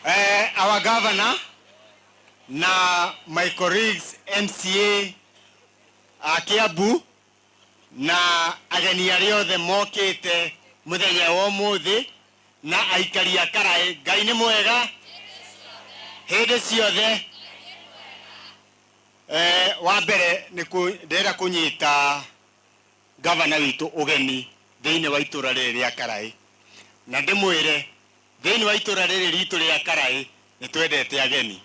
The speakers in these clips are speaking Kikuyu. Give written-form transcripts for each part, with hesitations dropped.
Our governor na my colleagues MCA a Kiambu na ageni arĩa othe mokĩte mũthenya wa ũmũthĩ na aikari a Karaĩ, Ngai nĩ mwega hĩndĩ ciothe. Wa mbere nĩ ndĩrenda kũnyita gavana witũ ũgeni thĩinĩ wa itũra rĩrĩ rĩa Karaĩ na ndĩmwĩre thĩinĩ wa itũra rĩrĩ ritũ rĩa Karaĩ nĩ twendete ageni,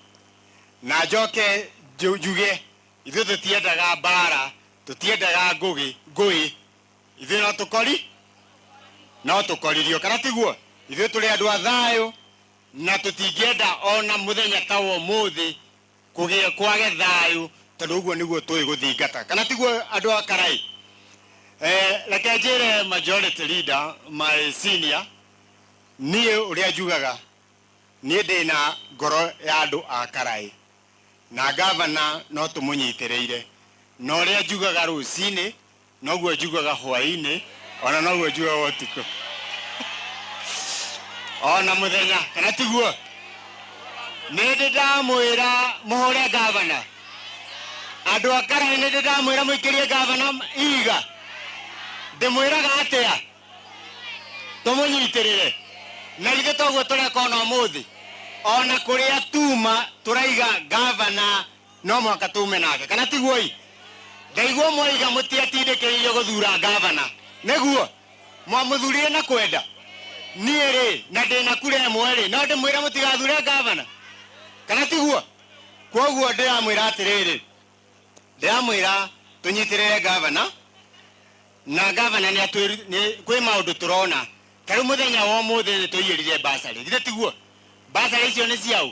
na njoke njuge ithuĩ tũtiendaga mbara, tũtiendaga ngũgĩ ngũĩ, ithuĩ no tũkori no tũkoririo, kana tiguo? Ithuĩ tũrĩ andũ a thayũ na tũtingĩenda ona mũthenya ta wa ũmũthĩ kũgĩe kwage thayũ, tondũ ũguo nĩguo tũĩ gũthingata, kana tiguo andũ a Karaĩ? Reke njĩre majority leader, my senior, niĩ ũrĩa njugaga, niĩ ndĩna ngoro ya andũ a Karaĩ na gavana no tũmũnyitĩrĩire, na ũrĩa njugaga rũcinĩ noguo njugaga hwaĩ-inĩ, ona noguo njugaga ũtukũ ona mũthenya, kana tiguo? Nĩ ndĩ ndamwĩra mũhũre gavana, andũ a Karaĩ, nĩ ndĩ ndamwĩra mũikĩrie gavana ihiga? Ndĩmwĩraga atĩa? Tũmũnyitĩrĩre. Na githĩ toguo tũreka ona ũmũthĩ? Ona kũrĩa tuma tũraiga gavana no mũhaka tume nake, kana tiguo? I ndaigua mwaiga mũtiatindĩkĩrĩirio gũthura gavana, nĩguo mwamũthurire na kwenda. Niĩ rĩ, na ndĩna kura ĩmwe rĩ, no ndĩmwĩre mũtigathure gavana, kana tiguo? Kwoguo ndĩramwĩra atĩrĩrĩ, ndĩramwĩra tũnyitĩrĩre gavana, na gavana nĩ atwĩru nĩ kwĩ maũndũ tũrona. Ta rĩu mũthenya wa ũmũthĩ nĩ tũiyĩrire basarĩ, githĩ tiguo? Basarĩ icio nĩ ciaũ?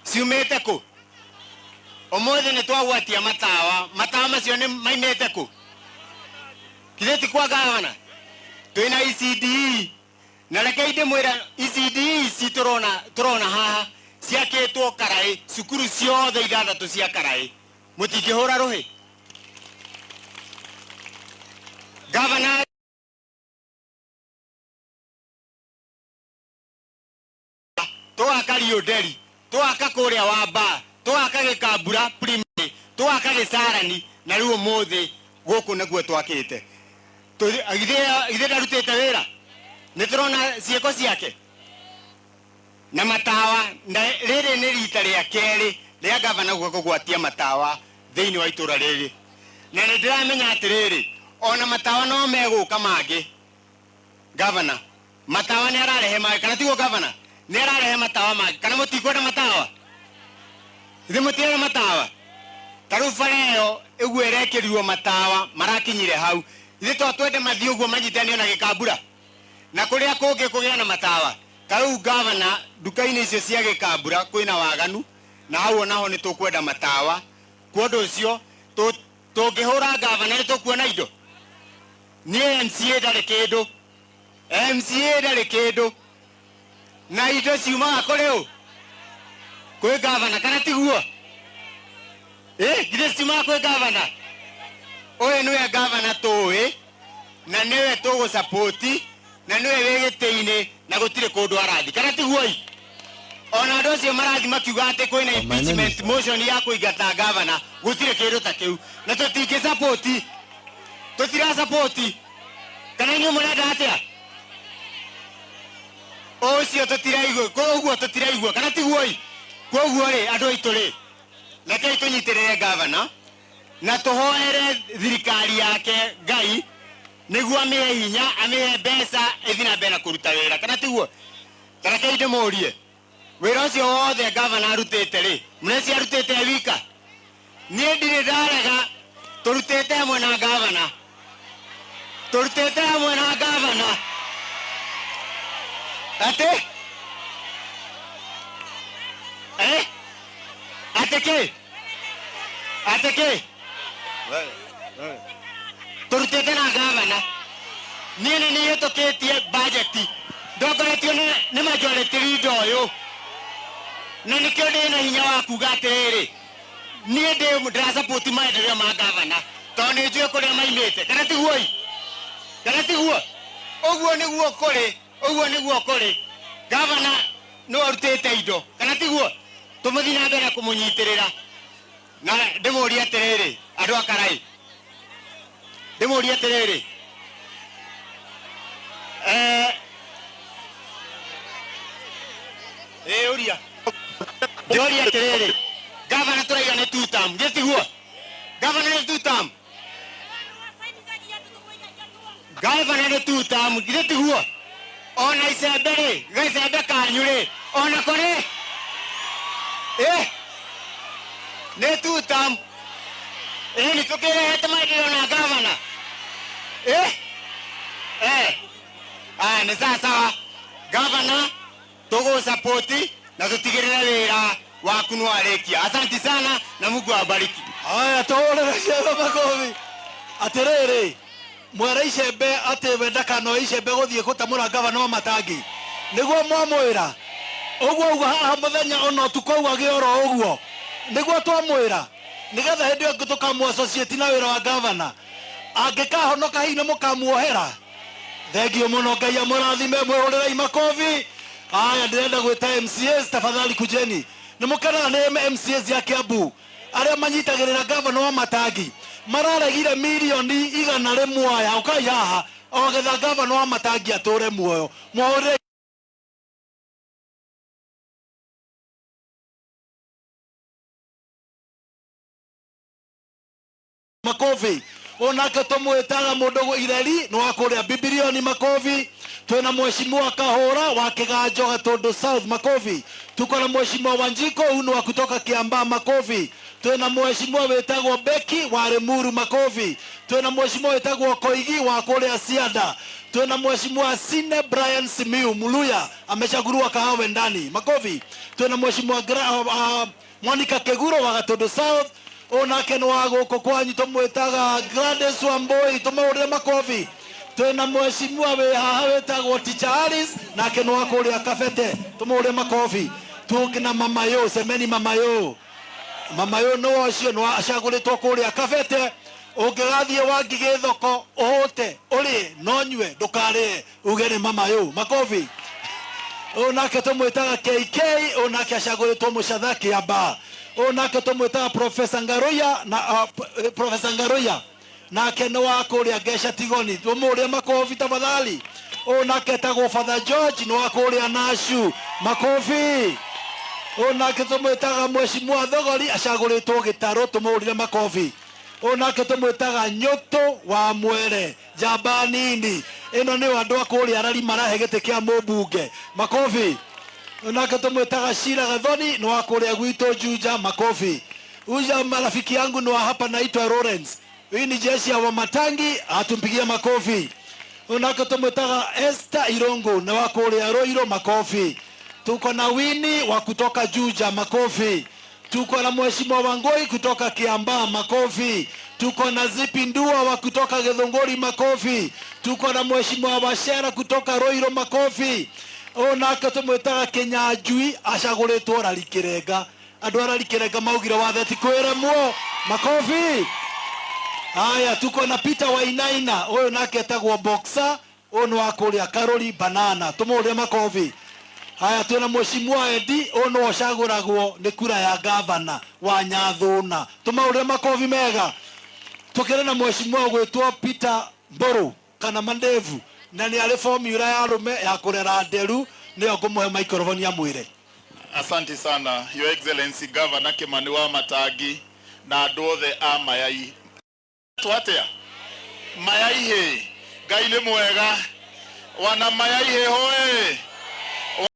Ciumĩte kũ? Ũmũthĩ nĩ twagwatia matawa, matawa macio nĩ maimĩte kũ? Githĩ ti kwa gavana? Twĩna ECDE, na rekei ndĩmwĩre ECDE ici tũrona tũrona haha ciakĩtwo Karaĩ, cukuru ciothe ithathatũ cia Karaĩ. Mũtingĩhũra rũhĩ? Gavana Tũgaka Riũnderi, tũgaka kũrĩa Wambaa, tũgaka Gĩkambura Primary, tũgaka Gĩcarani, na rĩu ũmũthĩ gũkũ nĩkuo twakĩte. Githĩ githĩ ndarutĩte wĩra? Nĩ tũrona ciĩko ciake na matawa, na rĩrĩ nĩ rita rĩa kerĩ rĩa gavana gũka kũgwatia matawa thĩinĩ wa itũra rĩrĩ, na nĩ ndĩramenya atĩrĩrĩ, ona matawa no megũka mangĩ. Gavana matawa nĩ ararehe mangĩ, kana tiguo gavana? Nĩ ararehe matawa mangĩ, kana mũtikwenda matawa? Ithuĩ mũtirenda matawa? Ta rĩu bara ĩyo ũguo ĩrekĩrirwo matawa marakinyire hau, ithuĩ to twende mathiĩ ũguo manyitanio na Gĩkambura na kũrĩa kũngĩ kũgĩe na matawa. Ta rĩu gavana, nduka-inĩ icio cia Gĩkambura kwĩna waganu, na hau onaho nĩ tũkwenda matawa. Kwa ũndũ ũcio tũngĩhũra gavana nĩ tũkuona indo? Niĩ MCA ndarĩ kĩndũ, MCA ndarĩ kĩndũ, na indo ciumaga kũrĩ ũ? Kwĩ gavana, kana tiguo? Ĩ, githĩ citiumaga kwĩ gavana? Ũyũ nĩwe gavana tũĩ, na nĩwe tũgũcapoti, na nĩwe wĩ gĩtĩ-inĩ, na gũtirĩ kũndũ arathi, kana tiguo? I ona andũ acio marathi makiuga atĩ kwĩna My name impeachment is motion ya kũingata gavana, gũtirĩ kĩndũ ta kĩu, na tũtingĩ support, tũtira support. Kana inyuĩ mũrenda atĩa? Ũcio tũtiraigua ũguo, tũtiraigua, kana tiguo? I koguo rĩ, andũ aitũ rĩ, rekei tũnyitĩrĩre gavana na tũhoere thirikari yake Ngai nĩguo amĩhe hinya, amĩhe mbeca ĩthiĩ na mbere na kũruta wĩra, kana tiguo? Ta rekei ndĩmũrie, wĩra ũcio wothe gavana arutĩte rĩ, mũreci arutĩte e wika? Niĩ ndirĩ ndarega, tũrutĩte hamwe na gavana, tũrutĩte hamwe na gavana. Atĩ eh? Atĩ kĩ? Atĩ kĩ? Tũrutĩte na gavana. Niĩ nĩ niĩ hĩtũkĩtie bajeti ndongoretio nĩ majority leader ũyũ, na nĩkĩo ndĩ na hinya wa kuga atĩrĩrĩ, niĩ ndĩ ndĩrasupport maendeleo ma gavana tondũ nĩ njũĩ kũrĩa maimĩte, kana tiguo? I kana tiguo? Ũguo nĩguo kũrĩ, ũguo nĩguo kũrĩ. Gavana Nĩwe ũrutĩte indo, kana tiguo? Tũmũthiĩ na mbere kũmũnyitĩrĩra. Na ndĩmũrie atĩrĩrĩ, andũ a Karai, ndĩmũrie atĩrĩrĩ, ĩ ũria ndĩũrie atĩrĩrĩ, gavana tũraiga nĩ two term, githĩ tiguo? Gavana nĩ two term, gavana nĩ two term, githĩ tiguo? Ona icembe rĩ, gacembe kanyu rĩ, ona kũrĩ ĩ nĩ two term. Ĩ nĩ tũkĩrehete maendeleo na gavana ĩ aya nĩ sawa sawa. Gavana tũgũsapoti na tũtigĩrĩre wĩra waku nĩ warĩkia. Asanti sana na Mungu awabariki. Haya, tũhũrĩre icembe makobi. Atĩrĩrĩ, mwere icembe atĩ we ndakanoe icembe gũthiĩ gũtamũra gavana wa Matangi. Nĩguo mwamwĩra. Ũguo ũguo haha mũthenya ona ũtukũ augage oro ũguo. Nĩguo twamwĩra. Nĩgetha hĩndĩ ĩyo tũkamũ associate na wĩra wa gavana. Angĩkahonoka hihi nĩ mũkamuohera. Thengiũ mũno, Ngai amũrathime, mwĩhũrĩrei makobi. Aya, ndĩrenda gwĩta MCAs, tafadhali kujeni. Nĩ mũkenaga nĩ MCAs ya Kiambu arĩa manyitagĩrĩra gavana wa Matangi mararegire mirioni 100. Aya, ũkai haha o getha gavana wa Matangi atũre muoyo. Mũhũrĩre makobi. Onake tũmwĩtaga mũndũ ireri nĩ wa kũrĩa Bibilioni, makobi. Twĩna mheshimiwa Kahũra wa Kĩganjo Gatũndũ South, makobi. Tuko na mheshimiwa Wanjiko, huyu ni wa kutoka Kiambaa, makobi. Twĩna mheshimiwa wĩtagwo Beki wa Limuru, makobi. Twĩna mheshimiwa wĩtagwo Koigi wa kũrĩa Cianda. Twĩna mheshimiwa Sine Brian Simiu Muluya, amechaguliwa Kahawa Wendani, makobi. Twĩna mheshimiwa Monica Keguro wa Gatũndũ South. Onake nĩ wa gũkũ kwanyu, tũmwĩtaga Gladys Wambui, tũmũhũrĩre makobi. Twĩna mheshimiwa wĩ haha wĩtagwo Teacher Alice, nake nĩ wa kũrĩa Kabete, tũmũhũrĩre makobi. Tũngĩ mama yo, semeni mama yo, mama yo nĩ ũcio nĩ acagũrĩtwo kũrĩa Kabete. Ũngĩgathiĩ Wangigĩ thoko ũhũte ũrĩe no nyue, ndũkarĩe uge nĩ mama yo, makobi. Ũyũ nake tũmwĩtaga KK, ũyũ nake acagũrĩtwo Mũcatha Kĩamba. Ũyũ nake tũmwĩtaga Professor Ngaruiya na Professor Ngaruiya nake nĩ wa kũrĩa Ngeca Tigoni, tũmũhũrĩre makobi tafadhali. Ũyũ nake etagwo Father George, nĩ wa kũrĩa Nashu, makobi. Ũyũ nake tũmwĩtaga Mheshimiwa Thogori, acagũrĩtwo Gĩtarũ, tũmũhũrĩre makobi. Ũyũ nake tũmwĩtaga Nyũtũ wa Mwere, njamba nini ĩno nĩyo andũ a kũrĩa Arari marahe gĩtĩ kĩa mũmbunge, makobi. Ũyũ nake tũmwĩtaga Shira Gathoni, nĩ wa kũrĩa gwitũ Juja, makobi. Uja marafiki yangu ni wa hapa, naitwa Lawrence. Hii ni jeshi ya Wamatangi, atumpigia makofi. Ũyũ nake tũmwĩtaga Esther Irungu, nĩ wa kũrĩa Ruiru, makofi. Tuko na Winnie wa kutoka Juja, makofi. Tuko na Mheshimiwa Wangoi kutoka Kiambaa, makofi. Tuko na Zipi Ndua wa kutoka Githunguri, makofi. Tuko na Mheshimiwa Wachera kutoka Ruiru, makofi. Ũyũ nake tũmwĩtaga Kinyanjui, acagũrĩtwo Rari Kĩrenga. Andũ a Rari Kĩrenga maugire watheti kwĩremwo, makofi. Haya, tuko na Peter Wainaina, ũyũ nake etagwo Boxer, ũyũ nĩ wa kũrĩa Karori Banana, tũmũhũrĩre makobi. Haya, twĩna Mheshimiwa Edi, ũyũ nĩwe ũcagũragwo nĩ kura ya gavana wa Nyathũna, tũmahũrĩre makobi mega. Tũkĩrĩ na mheshimiwa ũgwĩtwo Peter Mbũrũ kana Mandevu, na nĩ arĩ formula ya arũme ya kũrera nderu, nĩyo ngũmũhe microphone amwĩre. Asante sana, Your Excellency Governor Kimani wa Matangi na andũ othe a Mayai. Twatea Mayai hĩ, Ngai nĩ mwega. Wana Mayai hĩ hoe.